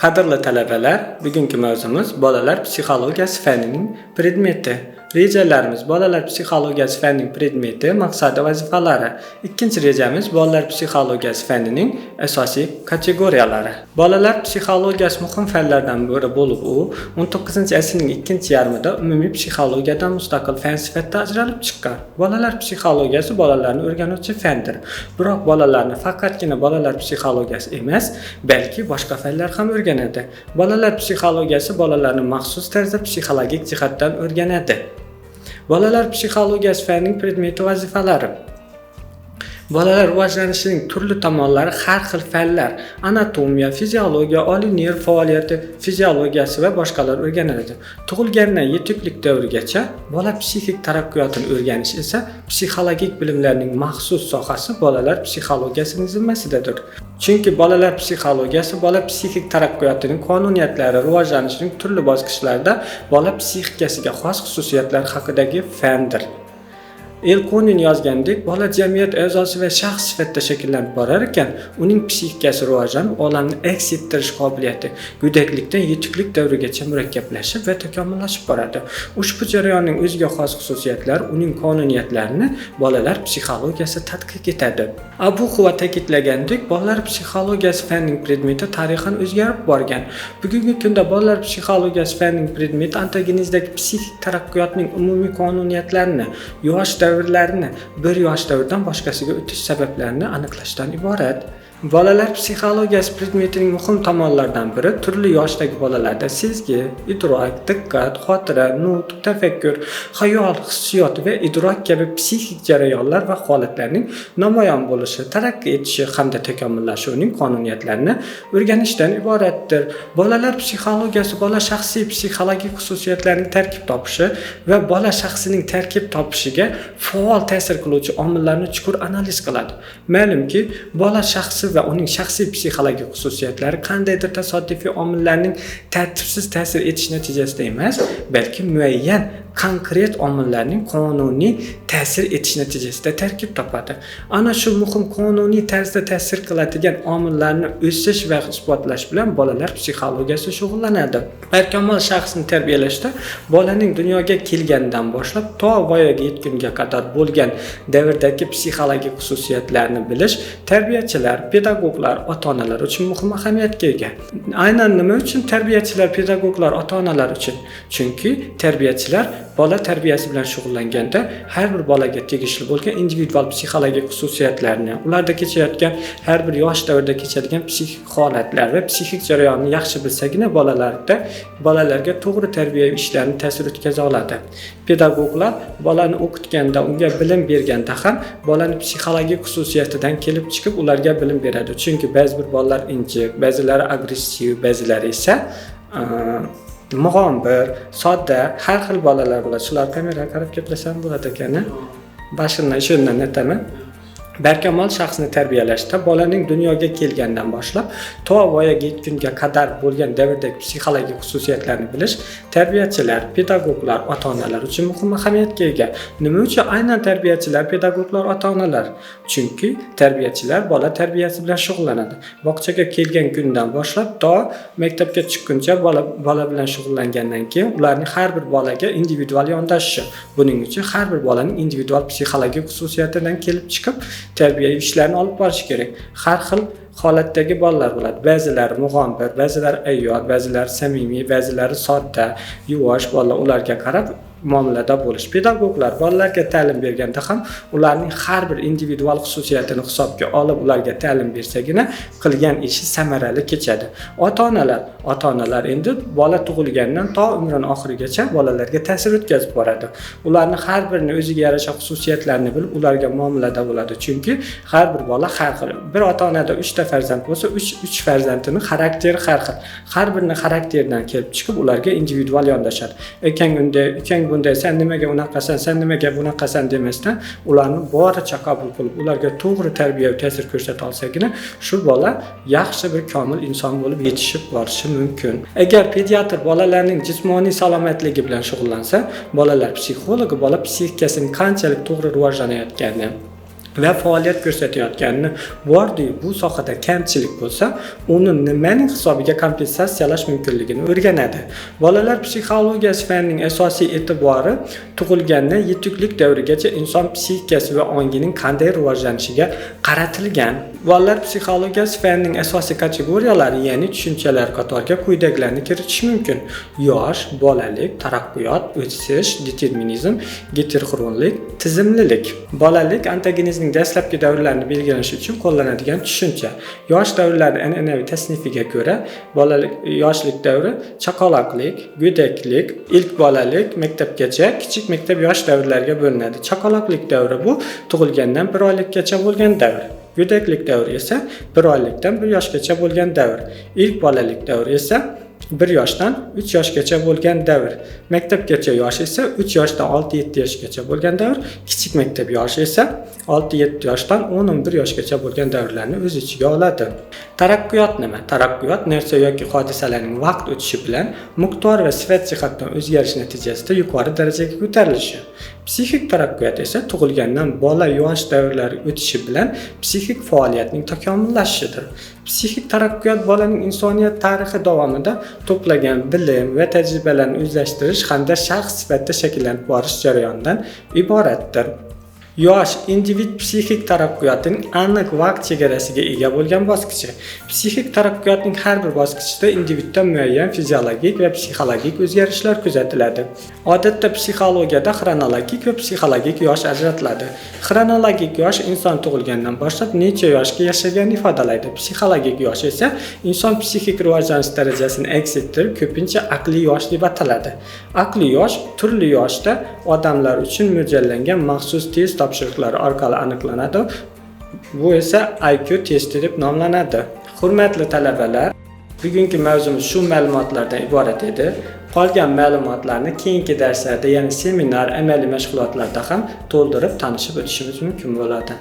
Qadrli talabalar, bugungi mavzumiz bolalar psixologiyasi fanining predmeti. Rejalarimiz bolalar psixologiyasi fanining predmeti, maqsadi, vazifalari. Ikkinchi rejamiz bolalar psixologiyasi fanining asosiy kategoriyalari. Bolalar psixologiyasi muhim fanlardan biri bo'lib, u 19-asrning ikkinchi yarmida umumiy psixologiyadan mustaqil fan sifatida ajralib chiqqan. Bolalar psixologiyasi bolalarni o'rganuvchi fandir. Biroq bolalarni faqatgina bolalar psixologiyasi emas, balki boshqa fanlar ham o'rganadi. Bolalar psixologiyasi bolalarni maxsus tarzda psixologik jihatdan o'rganadi. Bolalar psixologiyasi fanining predmeti, vazifalari. Bolalar rivojlanishining turli tomonlari har xil fanlar anatomiya, fiziologiya, oliy nerv faoliyati fiziologiyasi va boshqalar o'rganiladi. Tug'ilgandan yetuklik davrigacha bola psixik taraqqiyotini o'rganish esa psixologik bilimlarning maxsus sohasi bolalar psixologiyasining zimmasidadir. Chunki bolalar psixologiyasi bola psixik taraqqiyotining qonuniyatlari, rivojlanishining turli bosqichlarida bola psixikasiga xos xususiyatlar haqidagi fandir. Elkonin yozgandek, bola jamiyat a'zosi va shaxs sifatida shakllanib borar ekan, uning psixikasi rivojlanib, olamni aks ettirish qobiliyati go'daklikdan yetuklik davrigacha murakkablashib va takomillashib boradi. Ushbu jarayonning o'ziga xos xususiyatlari, uning qonuniyatlarini bolalar psixologiyasi tadqiq etadi. Abuxova ta'kidlagandek, bolalar psixologiyasi fanining predmeti tarixan o'zgarib borgan. Bugungi kunda bolalar psixologiyasi fanining predmeti ontogenezdagi psixik taraqqiyotning umumiy qonuniyatlarini, yosh davrlarini, bir yosh davrdan boshqasiga o'tish sabablarini aniqlashdan iborat. Bolalar psixologiyasi predmetining muhim tomonlaridan biri turli yoshdagi bolalarda sezgi, idrok, diqqat, xotira, nutq, tafakkur, xayol, hissiyot va idrok kabi psixik jarayonlar va holatlarning namoyon bo'lishi, taraqqiy etishi hamda takomillashuvining qonuniyatlarini o'rganishdan iboratdir. Bolalar psixologiyasi bola shaxsiy psixologik xususiyatlarining tarkib topishi va bola shaxsining tarkib topishiga faol ta'sir qiluvchi omillarni chuqur analiz qiladi. Ma'lumki, bola shaxsi va uning shaxsiy psixologik xususiyatlari qandaydir tasodifiy omillarning tartibsiz ta'sir etish natijasida emas, balki muayyan konkret omillarning qonuniy ta'sir etish natijasida tarkib topadi. Ana shu muhim qonuniy tarzda ta'sir qiladigan omillarni o'sish va isbotlash bilan bolalar psixologiyasi shug'ullanadi. Barkamol shaxsni tarbiyalashda bolaning dunyoga kelganidan boshlab to voyaga yetgunga qadar bo'lgan davrdagi psixologik xususiyatlarni bilish tarbiyachilar, pedagoglar, ota-onalar uchun muhim ahamiyatga ega. Aynan nima uchun tarbiyachilar, pedagoglar, ota-onalar uchun? Chunki tarbiyachilar bola tarbiyasi bilan shug'ullanganda har bir bolaga tegishli bo'lgan individual psixologik xususiyatlarni, ularda kechayotgan har bir yosh davrida kechadigan psixik holatlar va psixik jarayonni yaxshi bilsagina bolalarga to'g'ri tarbiyaviy ishlarni ta'sir o'tkaza oladi. Pedagoglar bolani o'qitganda, unga bilim berganda ham bolani psixologik xususiyatidan kelib chiqib ularga bilim beradi. Chunki ba'zi bir bolalar injiq, ba'zilari agressiv, ba'zilari esa mug'ombir, sodda, har xil bolalar bo'ladi. Shular kameraga qarab gaplasam bo'ladi ekan. Boshimdan shundan aytaman. Barkamol shaxsni tarbiyalashda bolaning dunyoga kelgandan boshlab to voyaga yetgunga qadar bo'lgan davrdagi psixologik xususiyatlarni bilish tarbiyachilar, pedagoglar, ota-onalar uchun muhim ahamiyatga ega. Nima uchun aynan tarbiyachilar, pedagoglar, ota-onalar? Chunki tarbiyachilar bola tarbiyasi bilan shug'ullanadi. Bog'chaga kelgan kundan boshlab to maktabga chiqquncha bola bilan shug'ullangandan keyin ularning har bir bolaga individual yondashishi. Buning uchun har bir bolaning individual psixologik xususiyatidan kelib chiqib tarbiyaviy ishlarni olib borish kerak. Har xil holatdagi bolalar bo'ladi. Ba'zilari mug'ombir, ba'zilari ayyor, ba'zilari samimiy, ba'zilari sodda, yuvosh bolalar, ularga qarab muomalada bo'lish. Pedagoglar bolalarga ta'lim berganda ham ularning har bir individual xususiyatini hisobga olib ularga ta'lim bersagina qilgan ishi samarali kechadi. Ota-onalar endi bola tug'ilgandan to umrini oxirigacha bolalarga ta'sir o'tkazib boradi. Ularni har birini o'ziga yarasha xususiyatlarini bilib ularga muomalada bo'ladi. Chunki har bir bola har xil. Bir ota-onada 3 ta farzand bo'lsa, 3 farzandini xarakteri har xil. Har birini xarakteridan kelib chiqib ularga individual yondashadi. Akang unday, ukang bunday, sen nimaga unaqasan, sen nimaga bunaqasan demasdan ularni boricha qabul qilib, ularga to'g'ri tarbiya va ta'sir ko'rsata olsagina shu bola yaxshi bir komil inson bo'lib yetishib borishi mumkin. Agar pediatr bolalarning jismoniy salomatligi bilan shug'ullansa, bolalar psixologi bola psixikasining qanchalik to'g'ri rivojlanayotgani, va faoliyat ko'rsatayotganini bordiyu bu sohada kamchilik bo'lsa, uni nimaning hisobiga kompensatsiyalash mumkinligini o'rganadi. Bolalar psixologiyasi fanining asosiy e'tibori tug'ilgandan yetuklik davrigacha inson psixikasi va ongining qanday rivojlanishiga qaratilgan. Bolalar psixologiyasi fanining asosiy kategoriyalari, ya'ni tushunchalar qatoriga quyidagilarni kiritish mumkin: yosh, bolalik, taraqqiyot, o'sish, determinizm, geteroxronlik, tizimlilik. Bolalik ontogenezning dastlabki davrlarini belgilash uchun qo'llanadigan tushuncha. Yosh davrlari an'anaviy tasnifiga ko'ra, bolalik, yoshlik davri chaqaloqlik, go'daklik, ilk bolalik, maktabgacha, kichik maktab yosh davrlariga bo'linadi. Chaqaloqlik davri bu tug'ilgandan 1 oylikgacha bo'lgan davr. Go'daklik davri esa 1 oylikdan 1 yoshgacha bo'lgan davr. Ilk bolalik davri esa 1 yoshdan 3 yoshgacha bo'lgan davr. Maktabgacha yosh esa 3 yoshdan 6-7 yoshgacha bo'lgan davr. Kichik maktab yoshi esa 6-7 yoshdan 10-11 yoshgacha bo'lgan davrlarni o'z ichiga oladi. Taraqqiyot nima? Taraqqiyot narsa yoki hodisalarning vaqt o'tishi bilan miqdor va sifat jihatdan o'zgarish natijasida yuqori darajaga ko'tarilishi. Psixik taraqqiyot esa tug'ilgandan bola yosh davrlari o'tishi bilan psixik faoliyatning takomillashishidir. Psixik taraqqiyot bolaning insoniyat tarixi davomida to'plagan bilim va tajribalarni o'zlashtirish hamda shaxs sifatida shakllanib borish jarayonidan iboratdir. Yosh individ psixik taraqqiyotining aniq vaqt chegarasiga ega bo'lgan bosqichi. Psixik taraqqiyotning har bir bosqichida individda muayyan fiziologik va psixologik o'zgarishlar kuzatiladi. Odatda psixologiyada xronologik va psixologik yosh ajratiladi. Xronologik yosh inson tug'ilgandan boshlab necha yoshga yashaganini ifodalaydi. Psixologik yosh esa inson psixik rivojlanish darajasini aks ettirib, ko'pincha aqliy yosh deb ataladi. Aqliy yosh turli yoshda odamlar uchun mo'ljallangan maxsus test topshiriqlari orqali aniqlanadi. Bu esa IQ testi deb nomlanadi. Hurmatli talabalar, bugungi mavzumiz shu ma'lumotlardan iborat edi. Qolgan ma'lumotlarni keyingi darslarda, ya'ni seminar, amaliy mashg'ulotlarda ham to'ldirib tanishib o'tishimiz mumkin bo'ladi.